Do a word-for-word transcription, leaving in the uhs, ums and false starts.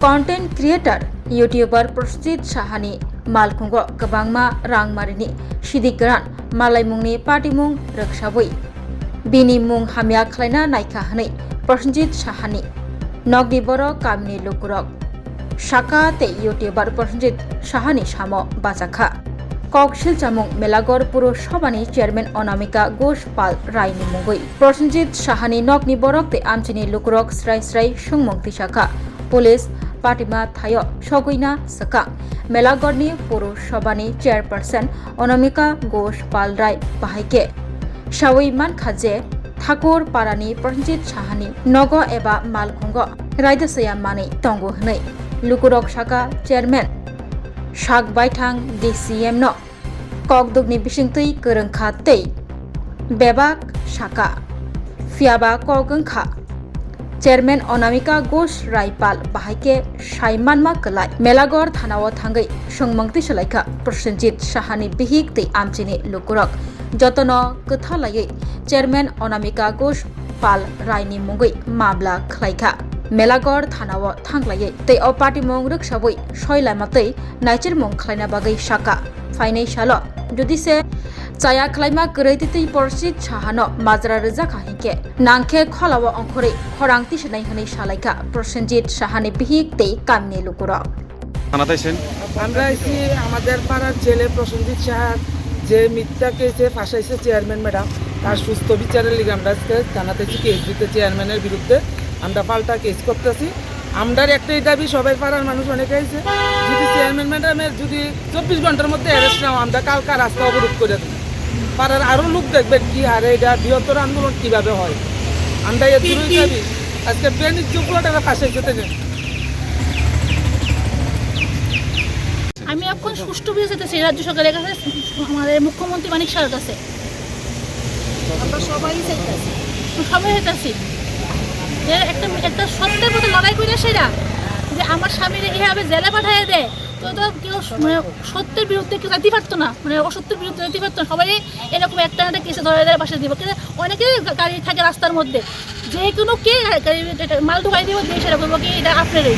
Content creator, YouTuber Prosenjit Sahani malkhungo kwbangma rangmarini sidik gran malaimungni patimung rwksawi bini mung hamya khlaina naikha hwnwi Prosenjit Sahani nokni borok kamini lukurok saka tei YouTuber Prosenjit Sahani samo bachakha. Kok silchamung Melagor Puro Sobhani Chairman Anamika Ghosh Pal Raini mungwi Prosenjit Sahani nokni borok tei amchini lukurok srai srai sungmung tisakha. Police patima thaio sogwina swkang Melagorni Puro Sobhani Chairperson Anamika Ghosh Pal Rai bahai khe sawi mankha je Thakur parani Prosenjit Sahani nogo eba malkhungo raida saya manwi tongo hwnwi lukurok saka chairman sak baithang D C M no kokdukni bisingtwi kwrwngkha tei bebak saka. Phiyaba kok wngkha Chairman Anamika Ghosh Raipal bahai khe sai manma kwlai. Melagor thanao thangwi swngmung tisalaikha Prosenjit Sahani bihik tei amchini lukurok. Jotono kwtha laiwi Chairman Anamika Ghosh Pal Raini mungwi mamla khlaikha. Melagor thanao thanglaiwi tei o patimung rwksawi soi lama tei naichirmung khlaina bagwi saka. Phainai salo jodi se chaya khlaima kwrwi twi twi Prosenjit Sahano majra rwjakha hinkhe nangkhe kholao ongkhorwi khorang tisinai hwnwi salaikha Prosenjit Sahani bihik tei kamini lukurok. থানা তাইছেন? আমরা এসে আমাদের পাড়ার ছেলে প্রসেনজিৎ সাহার যে মিথ্যা কেসে ফাঁসাইছে চেয়ারম্যান ম্যাডাম, তার সুস্থ বিচারের লিগে আমরা আজকে থানাতে এসে কেস দিতে চেয়ারম্যানের বিরুদ্ধে আমরা পাল্টা কেস করতেছি। আমরার একটাই দাবি, সবাই পাড়ার মানুষ অনেকে আইছে, যদি চেয়ারম্যান ম্যাডামের যদি চব্বিশ ঘন্টার মধ্যে অ্যারেস্ট না হয়, আমরা কালকা রাস্তা অবরোধ করে দেব। পাড়ার আরো লোক দেখবেন কি হারে এটা বৃহত্তর আন্দোলন কিভাবে হয়। আমরা এর দূরই দাবি, আজকে বেনিজ্য পোলাটাকে ফাঁসাইছে থেকে। আমি এখন সুষ্ঠু বিচার চাইতেছি রাজ্য সরকারের কাছে, আমাদের মুখ্যমন্ত্রী মানিক সাহের কাছে। আমরা সবাই চাইতেছি। সবাই চাইতেছি যে একটা, একটা সত্যের পথে লড়াই করে সেটা, যে আমার স্বামীরে এভাবে জেলে পাঠিয়ে দেয়, তো, তো কেউ স-, মানে সত্যের বিরুদ্ধে কেউ যাইতে পারতো না, মানে অসত্যের বিরুদ্ধে যাইতে পারতো না। সবাই এরকম একটা না একটা কেসে ধরে ধরে পাশে দিব, কিন্তু অনেকে গা-, গাড়ি থাকে রাস্তার মধ্যে, যে কোনো কে গাড়ি, গাড়ি, এটা মাল ঢুকাই দিব, দিয়ে সেটা করবো কি, এটা আপনারই।